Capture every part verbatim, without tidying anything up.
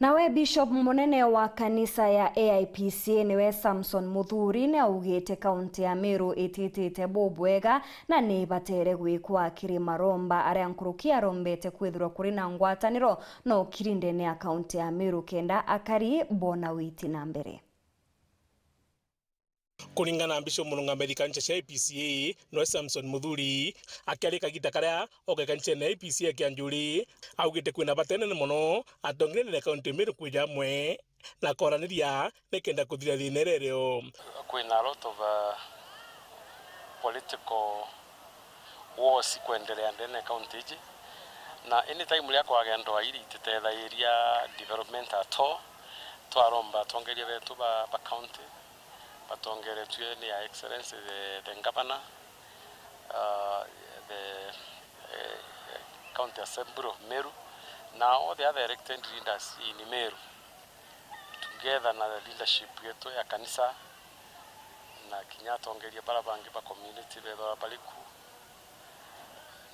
Nawe Bishop munene wa kanisa ya A I P C A niwe Samson Muthuri niaugite kaunti ya Meru ititite bubwega na nibatere gwikwa kiri maromba aria nkuruki arombete kwithirwa kuri na ngwataniro na ukiri ndene ya kaunti ya Meru kenda akari bona witi na mbere. Kuringana na Bishop murungamiri kanisa cia A I P C A, noe Samson Muthuri, akiaria kagita karia oke kanisene ya A I P C A kia Njuri, augite kwina bata inene mono atongeria na kaunti Meru kwija amwe na koraniria nikenda kuthiria thina iria irio. Kwina a lot of, uh, political wars ikwendelea ndene ya county iji, na anytime riria kwagea ndwaa iri ititethairia development at all. Twaromba atongeria betu ba, ba county batongeretue ni Your Excellency the, the Governor, uh, the, eh, County Assembly of Meru, na all the other elected leaders in Meru, together na leadership yetu ya kanisa, na kinya atongeria bara bangi ba community bethagwa bari ku,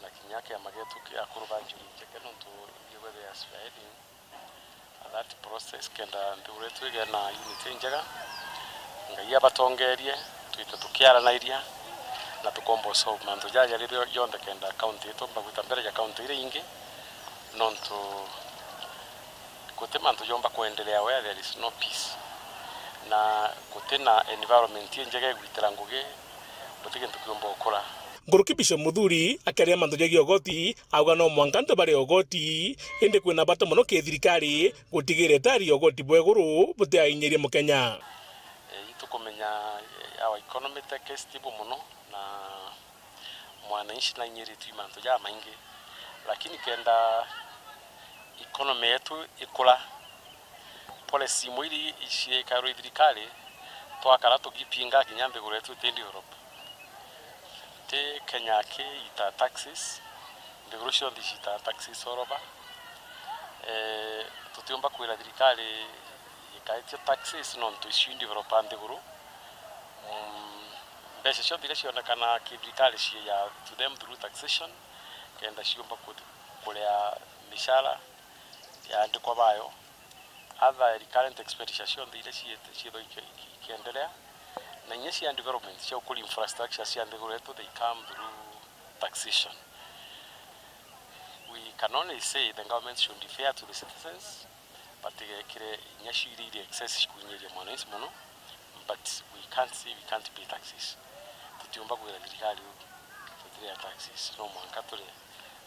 na kinya kiama gietu kia akuru ba Njuri Njeke, nontu igwe they are spearheading that process, kenda nthiguru yetu igee na unity injega. Ngai abatongerie, twite tukiaranairia, na tukomba solve mantu jaja riria jonthe, kenda county yetu yomba gwita mbere ja county iria ingi, nontu guti mantu jomba kwendelea where there is no peace, na guti na environment injega igwitira ngugi, guti gintu kiumba gukura. Nkuruki Bishop Muthuri akiaria mantu jegie ugoti, auga no mwanka antu barie ugoti, indi kwina bata mono ki thirikari gutigira itari ugoti bwa iguru butiainyirie Mukenya. Eh, itukumenya, eh, our economy ite stable mono, na mwananchi nainyiritue i mantu jamaingi, lakini kenda economy yetu ikura, policy imwe iri ciikarwa i thirikari, twakara tugipinga kinya nthiguru yetu iti develop. Ti Kenya aki iita taxes, nthiguru cionthe iciitaa taxes all over. Eh, tutiumba kwira thirikari ikaitia taxes nontu icio i developa nthiguru. Mm, mbeca cionthe iria cionekana ki thirikari ciija to them through taxation, kenda ciumba ku-, kuria micara ya andikwa bayo. Other recurrent expenditure cionthe iria ciite, ciithwa iki-, iki-, ikiendelea, na inya cia development, cia gukuria infrastructure cia nthiguru yetu, they come through taxation. We can only say the government should be fair to the citizens, batigekire inya cio iria iri excess cikunyiria mwananchi mono, but we can't say we can't pay taxes. Tutiumba kwira thirikari uu tutiria taxes, no mwanka turie.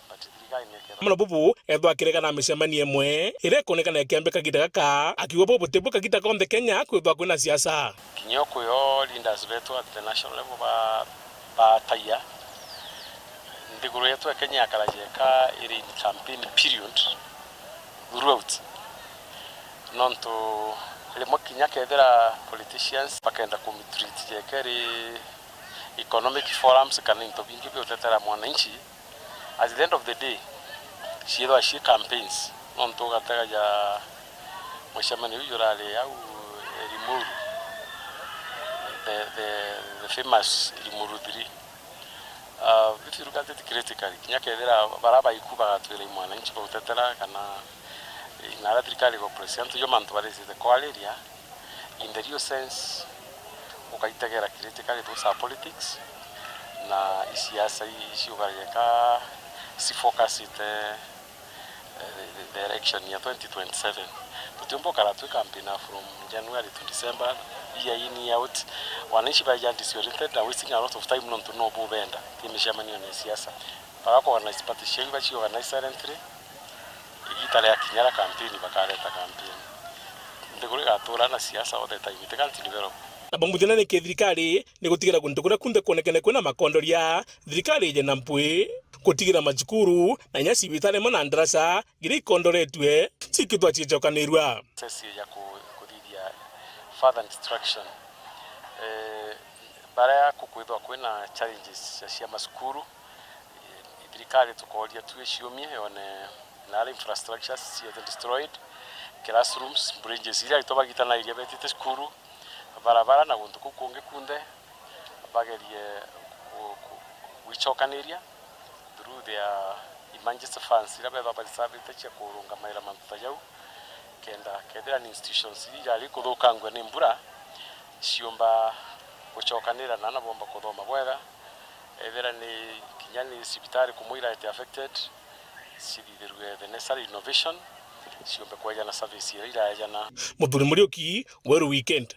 But thirikari ni ikethira. Mono bubu ethwa akiregana na micemanio imwe iria ikonekana ikiambika kagita gaka, akiuga bubu tibu kagita konthe Kenya kwithwa kwina siasa. Kinya ukuyo leaders betu at the national level ba, bataiya, nthiguru yetu ya Kenya yakara jeka iri in campaign period throughout. Nontu rimwe kinya kethira politicians bakenda kumitreat jeka iri economic forums kana into bingi bia utetera mwananchi, at the end of the day, ciithwa ci campaigns, nontu ugatega ja mucemanio uyu urari au, eh, Limuru, the, the, the famous Limuru three. Uh, if you look at it critically, kinya kethira bara baiku bagatwira i mwananchi bautetera kana, eh, na aria thirikari igopress antu jo mantu barisite kwariria, in the real sense, ukaitegera critically those are politics, na i siasa i ciugareka cifocusite, eh, the, the election ya twenty twenty-seven. Tutiumba ukara twi campaigner from January to December, year in, year out. Wananchi baija disoriented na wasting a lot of time nontu no bubenda ki micemanio ya siasa. Bagaorganize party ciao, baci organize silently. Igita ria kinya ria campaign, bakareta campaign. Nthiguru igatura na siasa all the time, it can't develop. Na bamuthina niki thirikari ni gutigira guntu kuria kunthe kwonekene kwina makondoria, thirikari ije na mpwi gutigira macukuru na inya cibitari imwe na ndaraca iria ikondoretue cikithwa cicokanirua. Sesi ya ku-, kuthithia further instruction. Eh, baria kukwithwa kwina challenges cia, cia macukuru, thirikari tukooria tu iciumie yone naria infrastructures ciete destroyed, classrooms, bridges iria aritwa bagitanairia betite cukuru, barabara na guntu kuu kungi kunthe, bagerie ku-, ku-, gwicokaniria through their emergency funds iria bethwa barisavite cia kurungamaira mantu ta jau, Kenda kethira ni institutions iria irari kuthukangua ni mbura, ciumba gucokanira na na bomba kuthoma bwega. Ethira ni kinya ni cibitari kumwe iraete affected, cithithirue the necessary renovation, ciumbe kwejana service iria irejana. Muthuri Muriuki, Weru Weekend.